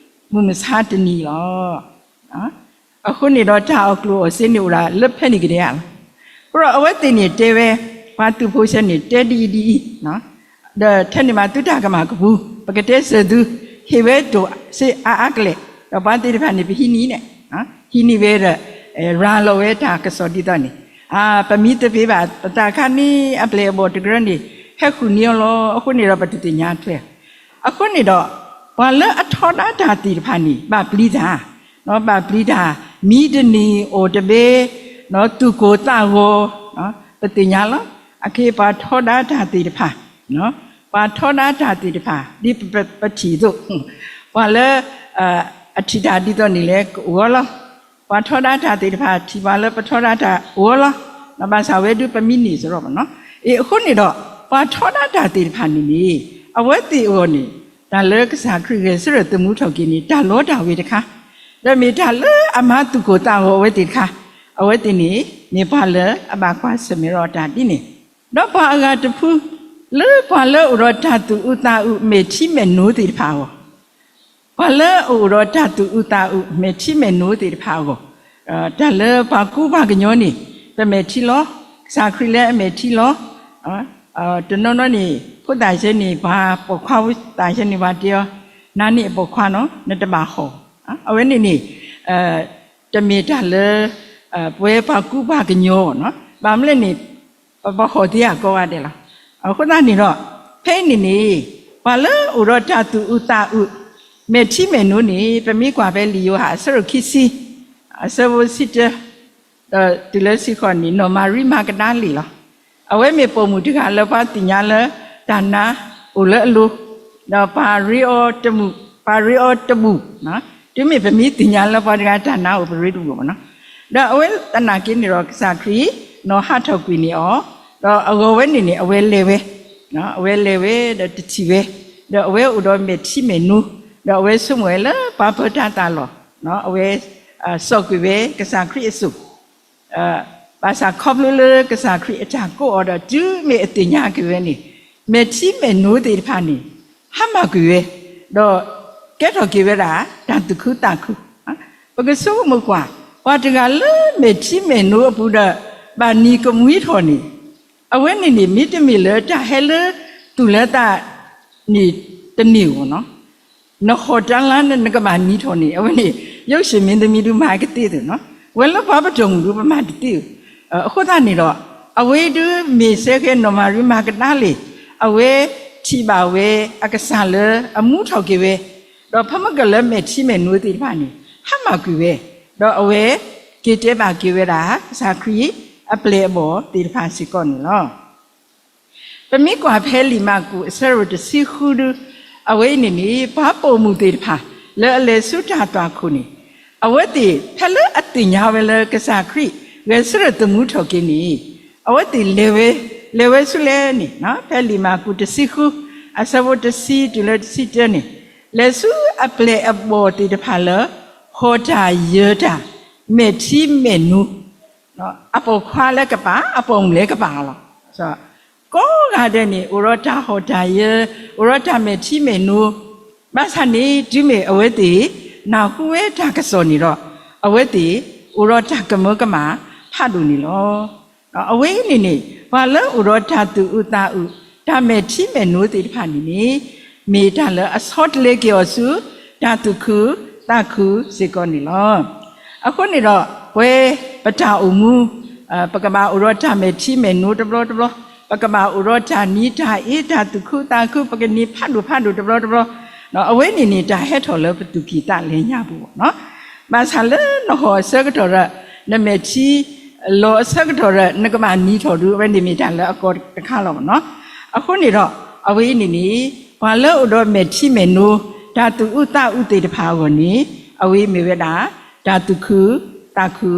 မုၢ်မဆါတနံၤလီၤ. အဃိန့ၣ်ဒီးတၢ်အီၣ်ကျိၣ်အီၣ်စ့န့ၣ်အိၣ်ဒၣ်လၢဖဲန့ၣ်ကဒဲဧါလီၤ. အဃိဒီးအဝဲသ့ၣ်န့ၣ်တဲဝဲ, ပှၤသုးဖိဆၢန့ၣ် တဲဒ်အံၤဒ်အံၤ, ဒီးထဲန့ၣ်ဘၣ်သုတၢ်ကမၣ်ကပူၤ ပကတဲစၢၤသု, ဟ့ၣ်ဝဲတိၢ်စ့အါအါကျဲ, ဒီးပှၤသ့ၣ်တဖၣ်န့ၣ် ပဟံးန့ၢ်န့ၣ်, ဟံးန့ၢ်ဝဲဒီး ရၤလီၤဝဲတၢ်ကစီၣ်ဒ်သိးန့ၣ်, ပမံသပ့ၤဘၣ် ပသးခါန့ၣ် အပျဲၢ်အဘီၣ်တကရၢန့ၣ် ဟဲဃုာ်န့ၢ်အီၤလီၤ. အဃိန့ၣ်ဒီးပတသ့ၣ်ညါထွဲ အဃိန့ၣ်ဒီး ပှၤလၢအထီဒါတၢ်သ့ၣ်တဖၣ်န့ၣ် ဘၣ်ပျံၤတၢ်, ဘၣ်ပျံၤတၢ်, မံတနံၤအိၣ်တဘ့ၣ်, သူၣ်ကိၢ်သးဂီၤ, ပသ့ၣ်ညါလီၤ. အခဲအံၤပှၤထီဒါတၢ်သ့ၣ်တဖၣ်, ပှၤထီဒါတၢ်သ့ၣ်တဖၣ် ဒ်ပထံၣ်အသိး, ပှၤလၢ အထံၣ်တၢ်ဒ်သိးန့ၣ်လဲၣ် ကအိၣ်အီၤလီၤ. ပှၤထီဒါတၢ်သ့ၣ်တဖၣ် ထံၣ်ပှၤလၢပထီဒါတၢ်အိၣ်အီၤလီၤ. ဘၣ်ဆၣ်ဝဲဒုးပမံန့ၢ်စရီဘၣ်နီၤ. အဃိန့ၣ်ဒီး ပှၤထီဒါတၢ်သ့ၣ်တဖၣ်န့ၣ်န့ၣ် အဝဲသ့ၣ်အဂီၢ်န့ၣ် တၢ်လၢကစၢ်ခရံာ်ဂဲၤဆၢထၢၣ်သမူထီၣ်က့ၤန့ၣ် တၢ်လီတၢ်ဝ့ၤတခါ, ဒီးမ့ၢ်တၢ်လၢအမၤသူၣ်ကိၢ်သးဂီၤအဝဲသ့ၣ်တခါ, အဝဲသ့ၣ်န့ၣ် မ့ၢ်ပှၤလၢအဘၣ်ကွၢ်ဆၢၣ်မဲာ်ဒီးတၢ်ဒ်န့ၣ်, ဒီးပှၤအဂၤတဖု လၢပှၤလၢအိၣ်ဒီးတၢ်သူၣ်အုးသးအုးမဲာ်ထံမဲာ်နိသ့ၣ်တဖၣ်အဂီၢ် ပှၤလၢအအိၣ်ဒီးတၢ်သူၣ်အုးသးအုးမဲာ်ထံမဲာ်နိသ့ၣ်တဖၣ်အဂီၢ်, တၢ်လၢပှၤကူပှၤကညီန့ၣ် ပမဲာ်ထံလီၤ, ကစၢ်ခရံာ်လၢအမဲာ်ထံလီၤ. တနီၤနီၤန့ၣ် ဖိသၣ်ယဲန့ၣ် ပှၤပိာ်ခွါသၣ်ယဲန့ၣ် ပှၤတဲအီၤ နၤန့ၣ်အပိာ်ခွါနီၤ နတဘၣ်ဟီၣ်, အဝဲန့ၣ်န့ၣ် တမ့ၢ်တၢ်လၢ ပဝဲပှၤကူပှၤကညီနီၤ, ဘၣ်မနုၤလဲၣ်န့ၣ် ပဟီၣ်သ့ဧါကိးဂၤဒဲးလီၤ. အဃိသတးန့ၣ်ဒီး ဖဲအံၤန့ၣ်န့ၣ် ပှၤလၢအိၣ်ဒီးတၢ်သူၣ်အုးသးအုး မဲာ်ထံမဲာ်နိန့ၣ် ပမ့ၢ်ကွၢ်ဖဲလံာ်ယိၤဟၣ်အဆၢဒိၣ်ခံဆံ အဆၢဖိဆံတၢ ဒီးတုၤလၢဆံဃိးန့ၣ် နီၢ်မၤရံမၤကဒၤလ့ၣ်လီၤ. အဝဲမ့ၢ်ပိာ်မုၣ်တဂၤလၢပှၤသ့ၣ်ညါလၢတၢ်နါအိၣ်လၢအလိၤ, ဒီးပှၤရ့အီၤတဘူၣ်, ပှၤရ့အီၤတဘူၣ်, တုၤမ့ၢ်ပမ့ၢ်သ့ၣ်ညါလၢပှၤတဂၤတၢ်နါအိၣ်ပရ့တဘူၣ်မ့ၢ်နီၤ, ဒီးအဝဲသနာ်က့န့ၣ်ဒီးကစၢ်ခရံာ် နီၢ်ဟးထီၣ်ကွံာ်န့ၢ်အီၤ, ဒီးအဂီၤဝဲန့ၣ်န့ၣ် အဝဲလဲၤဝဲ အဝဲလဲၤဝဲဒီးတထံၣ်ဝဲ, ဒီးအဝဲအိၣ်ဒီးမဲာ်ထံမဲာ်နိ, ဒီးအဝဲဆိကမိၣ်ဝဲလၢပှၤပၢၤတၢ်သးလီၢ်, အဝဲ စိာ်ကွံာ်ဝဲကစၢ်ခရံာ်အစိၣ်, ဘၣ်ဆၣ်ခီဖျိလၢကစၢ်ခရံာ်အတၢ်ကိးအီၤဒီးတုၤမ့ၢ်အသ့ၣ်ညါက့ၤဝဲန့ၣ်, မဲာ်ထံမဲာ်နိသ့ၣ်တဖၣ်န့ၣ် ဟါမၢ်ကွံာ်ဝဲ, ဒီးကဲထီၣ်က့ၤဝဲဒၣ် တၢ်သူၣ်ခုသးခု, ပကဆိကမိၣ်ကွၢ်, ပှၤတဂၤလၢမဲာ်ထံမဲာ်နိအပူၤဒီး ဘၣ်နံၤကမှံထီၣ်န့ၣ် အဝဲန့ၣ်န့ၣ် မ့တမ့ၢ်လၢတၢ်ဟဲလၢသူၣ်လၢသးန့ၣ်တန့ၢ်ဧိၤနီၤ, နဟီၣ်တၢ်လါန့ၣ် နကဘၣ်နံၤထီၣ်န့ၣ် အဝဲန့ၣ် ယိၣ်ၡ့ၣ်မ့တမံၤဒုးမၤကသ့သိးနီၤ, ဝဲလၢပှၤပတီၢ်မုၢ်ဒုးပမၤတသ့ဧိၤ, အဃိသတးန့ၣ်ဒီး အဝဲဒုးမ့ၢ်စ့ၢ်ကီးနီၢ်မၤရံမၤကဒၤလ့ၣ်, အဝဲထံၣ်ဘၣ်ဝဲအကစၢ်လၢအမူထီၣ်က့ၤဝဲ, ဒီးဖဲမုၢ်ကလၢမဲာ်ထံမဲာ်နိသ့ၣ်တဖၣ်န့ၣ် ဟါမၢ်ကွံာ်ဝဲ, ဒီးအဝဲက့ၤတဲဘၣ်က့ၤဝဲဒၣ် ကစၢ်ခရံာ်အပျဲၢ်အဘီၣ်သ့ၣ်တဖၣ်စ့ၢ်ကီးန့ၣ်လီၤ. ပမ့ၢ်ကွၢ်ဖဲလံာ်မၢ်ကူးအဆၢဒိၣ်တဆံဃုဒု, အဝဲအံၤန့ၣ်န့ၣ် ပှၤပိာ်မုၣ်သ့ၣ်တဖၣ် လၢအလဲၤဆူတၢ်သွၣ်ခိၣ်န့ၣ်, အဝဲသ့ၣ်ဖဲလၢအသ့ၣ်ညါဝဲလၢကစၢ်ခရံာ် ဂဲၤဆၢထၢၣ်သမူထီၣ်က့ၤန့ၣ်, အဝဲသ့ၣ်လဲၤဝဲ, လဲၤဝဲဆူလဲၣ်န့ၣ်, ဖဲလံာ်မၢ်ကူးတဆံဃု အဆၢဖိတဆံတုၤလၢတဆံတၢန့ၣ်, လဲၤဆူအပျဲၢ်အဘီၣ်သ့ၣ်တဖၣ်လၢ ဟီၣ်တၢ်ယၢၤတၢ် မဲာ်ထံမဲာ်နိ အပိာ်ခွါလၢကပၤ အပိာ်မုၣ်လၢကပၤလီၤ. ကိးဂၤဒဲးန့ၣ် အိၣ်ဒီးတၢ်ဟီၣ်တၢ်ယၢၤ, အိၣ်ဒီးတၢ်မဲာ်ထံမဲာ်နိ, ဘၣ်ဆၣ်န့ၣ် တုၤမ့ၢ်အဝဲသ့ၣ် နၢ်ဟူဝဲတၢ်ကစီၣ်န့ၣ်ဒီး အဝဲသ့ၣ် အိၣ်ဒီးတၢ်ကမၢကမၣ်ဖးဒိၣ်န့ၣ်လီၤ. အဝဲအံၤန့ၣ်န့ၣ် ပှၤလၢအိၣ်ဒီးတၢ်သူၣ်အုးသးအုး တၢ်မဲာ်ထံမဲာ်နိသ့ၣ်တဖၣ်န့ၣ်န့ၣ် မ့ၢ်တၢ်လၢအဆီတလဲက့ၤအီၤဆူ တၢ်သူၣ်ခုသးခုစ့ၢ်ကီးန့ၣ်လီၤ. အဃိန့ၣ်ဒီး ပဝဲပတၢ်အိၣ်မူ ပကဘၣ်အိၣ်ဒီးတၢ်မဲာ်ထံမဲာ်နိတဘျီတဘျီ, ပကဘၣ်အိၣ်ဒီးတၢ်နံၤတၢ်အ့ တၢ်သူၣ်ခုသးခု ပကနံၤဖးဒိၣ်ဖးဒိၣ်တဘျီတဘျီ, အဝဲန့ၣ်န့ၣ် တၢ်ဟဲထီၣ်လၢပသူၣ်ကံၢ်သးလဲညါပူၤဘၣ်နီၤ. ဘၣ်ဆၣ်လၢနဟီၣ်အဆၢကတီၢ်ဒီး နမဲာ်ထံလီၤအဆၢကတီၢ်ဒီး နကဘၣ်နံၤထီၣ်ဒုး အဝဲန့ၣ်မ့ၢ်တၢ်လၢအကီတခါလီၤဘၣ်နီၤ. အဃိန့ၣ်ဒီး အဝဲအံၤန့ၣ်န့ၣ် ပှၤလၢအိၣ်ဒီးမဲာ်ထံမဲာ်နိ တၢ်သူၣ်အုးသးအုးသ့ၣ်တဖၣ်အဂီၢ်န့ၣ် အဝဲမ့ၢ်ဝဲဒၣ် တၢ်သူၣ်ခုသးခု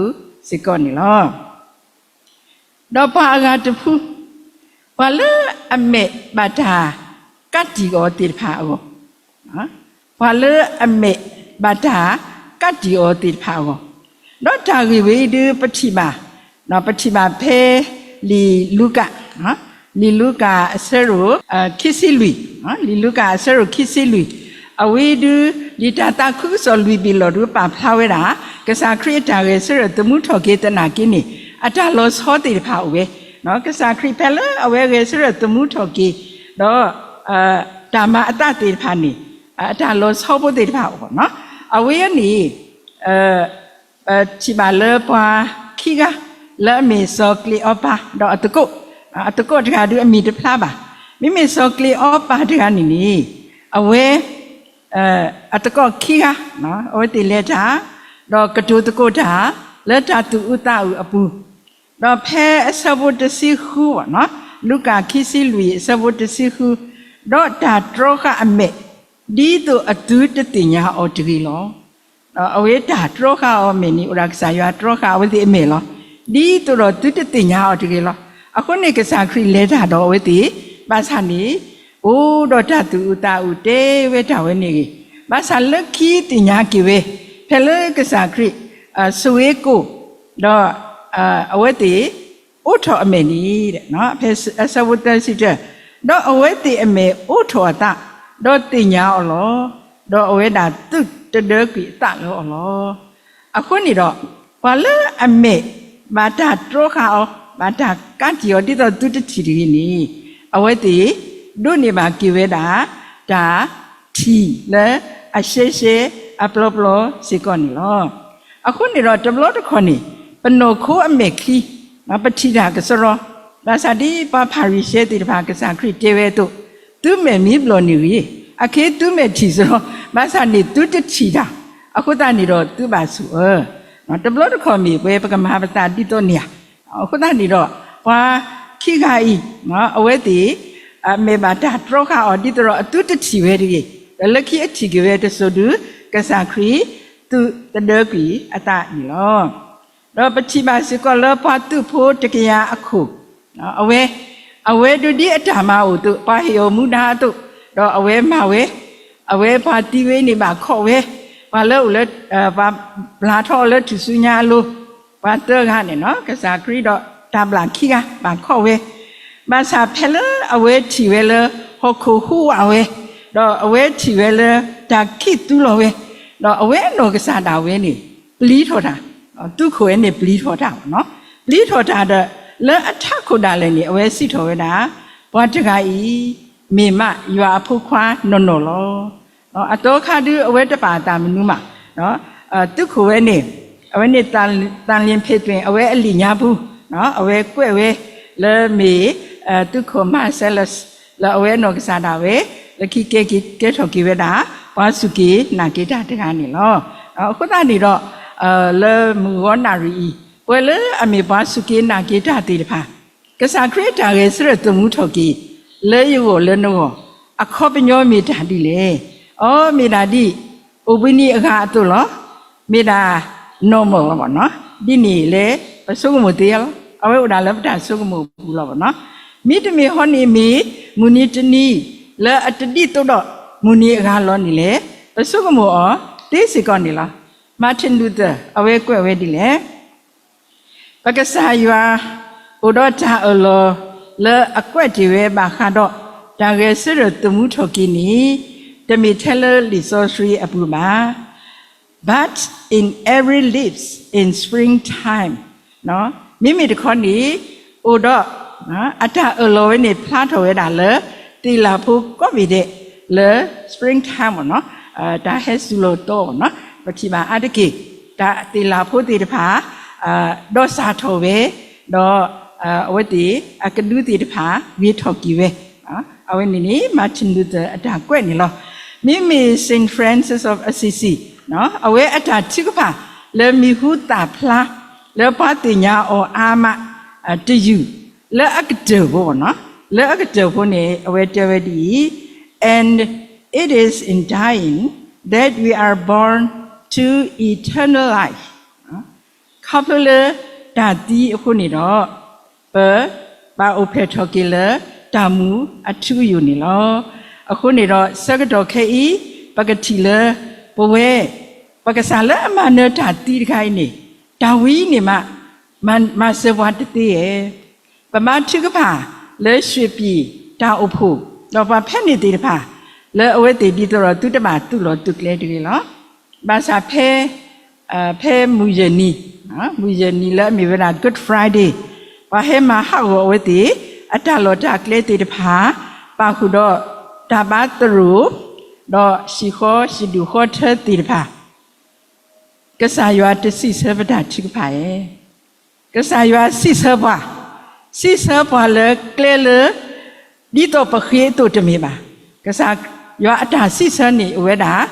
စ့ၢ်ကီးန့ၣ်လီၤ. ဒီးပှၤအဂၤတဖု, ပှၤလၢအမဲာ်ဘၣ်တၢ်ကးတံာ်အီၤသ့ၣ်တဖၣ်အဂီၢ်, ပှၤလၢအမဲာ်ဘၣ်တၢ်ကးတံာ်အီၤသ့ၣ်တဖၣ်အဂီၢ်, ဒီးတၢ်ဂ့ၢ်ဝဲအံၤဒုးပထံၣ်ဘၣ်, ပထံၣ်ဘၣ်ဖဲလံာ်လူၤကၣ်, လံာ်လူၤကၣ်အဆၢဒိၣ်ခံဆံလွံၢ်, လံာ်လူၤကၣ်အဆၢဒိၣ်ခံဆံလွံၢ်, အဝဲဒုး လံာ်တၢ်သးခုကစီၣ်လွံၢ်ဘ့ၣ်လီၢ်ဒုးပာ်ဖျါဝဲဒၣ် ကစၢ်ခရံာ်အတၢ်ဂဲၤဆၢထၢၣ်သမူထီၣ်က့ၤသနာ်က့န့ၣ် အတၢ်လီၤဆီသ့ၣ်တဖၣ်အိၣ်ဝဲ, ကစၢ်ခရံာ်ဖဲလၢအဝဲဂဲၤဆၢထၢၣ်သမူထီၣ်က့ၤ, ဒီး တၢ်မၤအသးသ့ၣ်တဖၣ်န့ၣ် အတၢ်လီၤဆီဖိသ့ၣ်တဖၣ်အဂီၢ်, အဝဲန့ၣ် ပထံၣ်ဘၣ်လၢပှၤခံဂၤ လၢအမ့ၢ်စီၤကျ့ၤအီပၤ ဒီးအသကိး, အသကိးတဂၤဒုးအမံၤတဖျါဘၣ်. မ့မ့ၢ်စီၤကျ့ၤအီပၤတဂၤန့ၣ်န့ၣ် အဝဲ အသကိးခံဂၤ အဝဲသ့ၣ်လဲၤတၢ် ဒီးကတိၤသကိးတၢ် လၢတၢ်သူၣ်အုးသးအုးအပူၤ, ဒီးဖဲအဆၢဖိတဆံဃု, လူၤကၣ်ခံဆံလွံၢ်အဆၢဖိတဆံဃု, ဒီးတၢ်တြီဃာ်အမဲာ် ဒ်သိးအသုတသ့ၣ်ညါအီၤတဂ့ၤလီၤ. အဝဲတၢ်တြီဃာ်အီၤအမဲာ်န့ၣ် အိၣ်ဒၣ်ကစၢ်ယွၤတြီဃာ်အဝဲသ့ၣ်အမဲာ်လီၤ. ဒ်သိးဒီးသုတသ့ၣ်ညါအီၤတဂ့ၤလီၤ. အဃိန့ၣ်ကစၢ်ခရံာ်လဲၤတၢ်ဒီးအဝဲသ့ၣ်, ဘၣ်ဆၣ်န့ၣ် အိၣ်ဒီးတၢ်သူၣ်အုးသးအုး တဲဝဲတၢ်ဝဲန့ၣ်ဂ့ၤ, ဘၣ်ဆၣ်လၢခံသ့ၣ်ညါက့ၤဝဲ ဖဲလၢကစၢ်ခရံာ် ဆိၣ်ဂ့ၤကိၣ် ဒီး အဝဲသ့ၣ် အိးထီၣ်အမဲာ်န့ၣ်, ဖဲအဆၢဖိသၢဆံတၢ, ဒီးအဝဲသ့ၣ်အမဲာ်အိးထီၣ်အသး, ဒီးသ့ၣ်ညါအီၤလီၤ. ဒီးအဝဲဒၣ်သုးတဒၢကွံာ်အသးလၢအီၤလီၤ. အဃိန့ၣ်ဒီး ပှၤလၢအမဲာ်ဘၣ်တၢ်တြီဃာ်အီၤ, ဘၣ်တၢ်ကးတံာ်အီၤ ဒ်သိးသုတထံၣ်တဂ့ၤန့ၣ်, အဝဲသ့ၣ်ဒိးန့ၢ်ဘၣ်က့ၤဝဲဒၣ် တၢ်ထံၣ်လၢအရှဲရှဲအပျီပျီစ့ၢ်ကီးန့ၣ်လီၤ. အဃိန့ၣ်ဒီးတဘျီတခီၣ်န့ၣ် ပနီၢ်ခိအမဲာ်ချံ ပထံၣ်တၢ်ကစီဒီ, ဘၣ်ဆၣ်ဒ်ပှၤဖၤရံၤၡဲသ့ၣ်တဖၣ် ကစၢ်ခရံာ်တဲဝဲအသိး, သုမဲာ်မ့ၢ်ဘျီၣ်န့ၣ်ဂ့ၤ, အခဲသုမဲာ်ထံၣ်စရီ, ဘၣ်ဆၣ်န့ၣ်သုတထံၣ်တၢ်, အဃိသတးန့ၣ်ဒီးသုဘၣ်ဆိၣ်အၢ. တဘျီတခီၣ်မ့ၢ်ပဝဲပကမၤပသးဒ်သိးန့ၣ်ဧါ. အဃိသတးန့ၣ်ဒီး ပှၤခံဂၤအံၤ အဝဲသ့ၣ် အမဲာ်ဘၣ်တၢ်တြီဃာ်အီၤ ဒ်သိးဒီးအသုတထံၣ်ဝဲတဂ့ၤ, ဒီးလၢခံအထံၣ်က့ၤဝဲတစိၤဒုး ကစၢ်ခရံာ်သုးတဒၢကွံာ်အသးန့ၣ်လီၤ. ဒီးပထံၣ်ဘၣ်စ့ၢ်ကီးလၢပှၤသုးဖိတကယၤအခိၣ်, အဝဲ, အဝဲဒုးဒ်အတၢ်မၤအိၣ်အသိး ပှၤဟ့ၣ်အီၤမူဒါအသိး, ဒီးအဝဲမၤဝဲ, အဝဲပှၤသံဝဲန့ၣ်ဘၣ်ခိးဝဲ, ပှၤလၢအိၣ်လၢ, ပှၤဘျးထီၣ်အီၤလၢထူၣ်စုညါအလိၤ, ပှၤသၢဂၤန့ၣ် ကစၢ်ခရံာ်ဒီးတၢ်ဘျၣ်ခံဂၤဘၣ်ခိးဝဲ, ဘၣ်ဆၣ်ဖဲလၢအဝဲထံၣ်ဝဲလၢဟီၣ်ခိၣ်ဟူးဝးဝဲ, ဒီးအဝဲထံၣ်ဝဲလၢတၢ်ခံးသူလီၤဝဲ, ဒီးအဝဲအနီၢ်ကစၢ်ဒၣ်ဝဲန့ၣ် ပျံၤထီၣ်တၢ်, သုးခိၣ်ဝဲန့ၣ်ပျံၤထီၣ်တၢ်, ပျံၤထီၣ်တၢ်ဒီး လၢအထးခိၣ်ဒၣ်လဲာ်န့ၣ် အဝဲစံးထီၣ်ဝဲဒၣ်, ပှၤတဂၤအံၤ မ့ၢ်မးယွၤအဖိခွါနီၢ်နီၢ်လီၤ. အသီခါဒုးအဝဲတပာ်အသးမနုၤမး, သုးခိၣ်ဝဲန့ၣ်, အဝဲန့ၣ်သးလ့ၣ်ဖ့းသွ့ၣ် အဝဲအလံာ်ညါပူၤ, အဝဲကွဲးဝဲလၢမ့ၢ် သုးခိၣ် Marcellus လၢအဝဲအနီၢ်ကစၢ်ဒၣ်ဝဲ လၢခံကဲက့ၤကဲထီၣ်က့ၤဝဲဒၣ် ပှၤစူၢ်က့ၤနာ်က့ၤတၢ်တဂၤန့ၣ်လီၤ. အဃိသတးန့ၣ်ဒီး လၢမုၢ်ဂီၤနၣ်ရံၣ်အံၤ ပဝဲလၢအမ့ၢ်ပှၤစူၢ်က့ၤနာ်က့ၤတၢ်သ့ၣ်တဖၣ် ကစၢ်ခရံာ်အတၢ်ဂဲၤဆၢထၢၣ်သမူထီၣ်က့ၤ လၢယဂီၢ်လၢနဂီၢ် အခီပညီမ့ၢ်တၢ်ဒ်လဲၣ်. အိ မ့ၢ်ဒၣ်ဒ် အိၣ်ဘှံးနံၤအဂၤအသိးလီၤ. မ့ၢ်ဒၣ် normal လီၤဘၣ်နီၤ. ဒ်န့ၣ်လၢ ပဆိကမိၣ်သ့လီၤ. အဝဲအိၣ်ဒၣ်လၢပတၢ်ဆိကမိၣ်အပူၤလီၤဘၣ်နီၤ. မ့တမ့ၢ်ဟီန့ၣ်မ့ၢ် မုၢ်နံၤတနံၤ လၢအတဒ်သိးဒီး မုၢ်နံၤအဂၤလီၤန့ၣ်လဲၣ်. ပဆိကမိၣ်အီၤသ့စ့ၢ်ကီးန့ၣ်လီၤ. Martin Luther အဝဲကွဲးဝဲဒ်လဲၣ်. ပကစၢ်ယွၤ အိၣ်ဒီးတၢ်အၢၣ်လီၤ လၢအကွဲးတ့ၢ်ဝဲဘၣ်ဃးဒီး တၢ်ဂဲၤဆၢထၢၣ်သမူထီၣ်က့ၤန့ၣ် တမ့ၢ်ထဲလၢလံာ်စီဆှံအပူၤဘၣ်. But in every leaf in springtime, မ့မ့ၢ်တခီန့ၣ် အိၣ်ဒီး အတၢ်အၢၣ်လီၤဝဲန့ၣ် ဖျါထီၣ်ဝဲဒၣ်လၢ သ့ၣ်လၣ်ဖိကိးဘ့ၣ်ဒဲး လၢ springtime ဘၣ်နီၤ, တၢ်ဟဲစူၤလီၤသီဘၣ်နီၤ, ပထံၣ်ဘၣ်အါတက့ၢ် တၢ်သ့ၣ်လၣ်ဖိသ့ၣ်တဖၣ် ဒီးစၢ်ထီၣ်ဝဲ, ဒီး အဝဲသ့ၣ် အကဒုသ့ၣ်တဖၣ် ဂ့ၤထီၣ်က့ၤဝဲ, အဝဲန့ၣ်န့ၣ် Martin Luther အတၢ်ကွဲးန့ၣ်လီၤ. မ့မ့ၢ် Saint Francis of Assisi အဝဲအတၢ်ထုကဖၣ် လၢမံၤဟူသၣ်ဖျါ လၢပှၤသ့ၣ်ညါအီၤအါမး တယုၢ် လၢအကတၢၢ်ဖိဘၣ်နီၤ, လၢအကတၢၢ်ဖိန့ၣ် အဝဲတဲဝဲဒ်အံၤ, and it is in dying that we are born to eternal life. ခီဖျိလၢတၢ်သံအဃိန့ၣ်ဒီး ပဘၣ်အိၣ်ဖျဲၣ်ထီၣ်က့ၤလၢတၢ်မူအထူအယိာ်န့ၣ်လီၤ. အဃိန့ၣ်ဒီး ဆၢကတီၢ်ခဲအံၤ ပကထံၣ်လၢပဝဲ ပကစၢ်လၢအမၤနၢၤတၢ်သံတခါအံၤန့ၣ် တၢ်ဝံၤန့ၣ်မး မၤစၢၤပှၤတသ့ဧါ. ပဘါထုကဖၣ်လၢရွှ့ၣ်ပံၣ်တၢ်အိၣ်ဖှိၣ် ဒီးပှၤဖဲန့ၣ်သ့ၣ်တဖၣ် လၢအဝဲသ့ၣ်ဒ်သိးဒီးသုတဘၣ်သူၣ်လီၤသုးကျဲတဂ့ၤလီၤ. ဘၣ်ဆၣ်ဖဲ ဖဲမုၢ်ယဲၢ်နံၤ မုၢ်ယဲၢ်နံၤလၢအမ့ၢ်ဝဲဒၣ် Good Friday ပှၤဟဲမၤဟးဂီၤအဝဲသ့ၣ် အတၢ်လီၢ်တၢ်ကျဲသ့ၣ်တဖၣ် ပာ်ဃုာ်ဒီးတၢ်ဘါသရိာ် ဒီးဟံၣ်ဃီဟံၣ်ဒူၣ်ဃီထၢသ့ၣ်တဖၣ် ကစၢ်ယွၤတစံးဆၢပတၢ်ထုကဖၣ်ဧါ. ကစၢ်ယွၤစံးဆၢပှၤ, စံးဆၢပှၤလၢကျဲလၢ ဒ်သိးပဃ့အသိးတမ့ၢ်ဘၣ်. ကစၢ်ယွၤအတၢ်စံးဆၢန့ၣ်အိၣ်ဝဲဒၣ်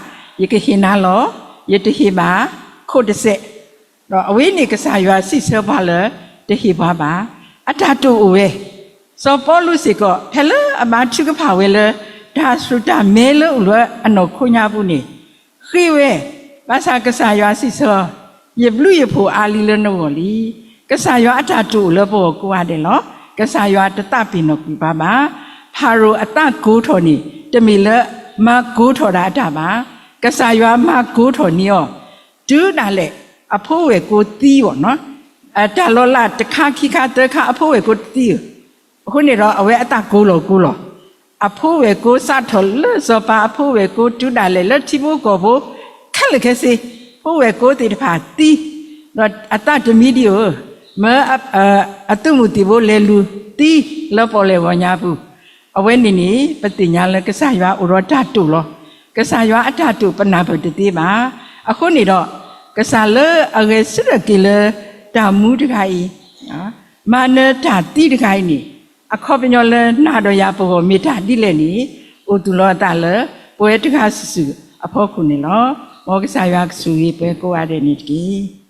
ယကဟ့ၣ်နၤလီၤ, ယတဟ့ၣ်ဘၣ်, ခိၣ်တစဲး, ဒီးအဝဲန့ၣ်ကစၢ်ယွၤစံးဆၢပှၤလၢ တဟ့ၣ်ပှၤဘၣ်. အတၢ်တိာ်အိၣ်ဝဲ, စီၤပီလူးစ့ၢ်ကီး ဖဲလၢအဘါထုကဖၣ်ဝဲလၢ တၢ်ဆူၣ်တၢ်မဲလၢအိၣ်လၢအနီၢ်ခိညါပူၤန့ၣ် ဃ့ဝဲ, ဘၣ်ဆၣ်ကစၢ်ယွၤစံးဆၢ, ယဘျုးယဖှိၣ်အါလံလၢနဂီၢ်လံ. ကစၢ်ယွၤအတၢ်တိာ်အိၣ်လၢပဂီၢ်ကိးဂၤဒဲးလီၤ. ကစၢ်ယွၤတသးပ့ၤနီၣ်ကွံာ်ပှၤဘၣ်. ဖၤရိၤအသးကိၤထီၣ်န့ၣ် တမ့ၢ်လၢမၤကိၤထီၣ်ဒၣ်အတၢ်ဘၣ်. ကစၢ်ယွၤမၤကိၤထီၣ်န့ၢ်အီၤ, တုၤဒၣ်လဲာ် အဖိဝဲၢ်ကိၤသံအီၤ, တၢ်လီၤလးတခါခံခါသၢခါ အဖိဝဲၢ်ကိၤတသံဧါ. အဃိန့ၣ်ဒီး အဝဲအသးကိၤလီၤကိၤလီၤ. အဖိဝဲၢ်ကိၤစးထီၣ်လၢစီၤပၤအဖိဝဲၢ်ကိၤ တုၤဒၣ်လဲာ်လၢထံဖိကီၢ်ဖိ ခဲလၢာ်ခဲဆ့, ဖိဝဲၢ်ကိၤသ့ၣ်တဖၣ်သံ, ဒီးအသးတမံဒံးဧါ, မၢအသုးမုၢ်သံၣ်ဘိလဲၤလူၤသံလၢပီၣ်လဲၣ်ဂီၤညါပူၤ, အဝဲန့ၣ်န့ၣ် ပသ့ၣ်ညါလၢကစၢ်ယွၤအိၣ်ဒီးတၢ်တိာ်လီၤ. ကစၢ်ယွၤအတၢ်တိာ်ပနၢ်ပၢၢ်တသ့ဘၣ်. အဃိန့ၣ်ဒီး ကစၢ်လၢအဂဲၤဆၢထၢၣ်က့ၤလၢတၢ်မူတဂၤအံၤ, မၤနၢၤတၢ်သံတဂၤအံၤန့ၣ် အခီပညီလၢနၤဒီးယၤပဂီၢ်မ့ၢ်တၢ်ဒ်လဲၣ်န့ၣ် အိၣ်သူၣ်လီၤအသးလၢပဝဲတဂၤစုာ်စုာ်အဖီခိၣ်န့ၣ်လီၤ. မ်ကစၢ်ယွၤကဆိၣ်ဂ့ၤပှၤကိးဂၤဒဲးန့ၣ်တက့ၢ်.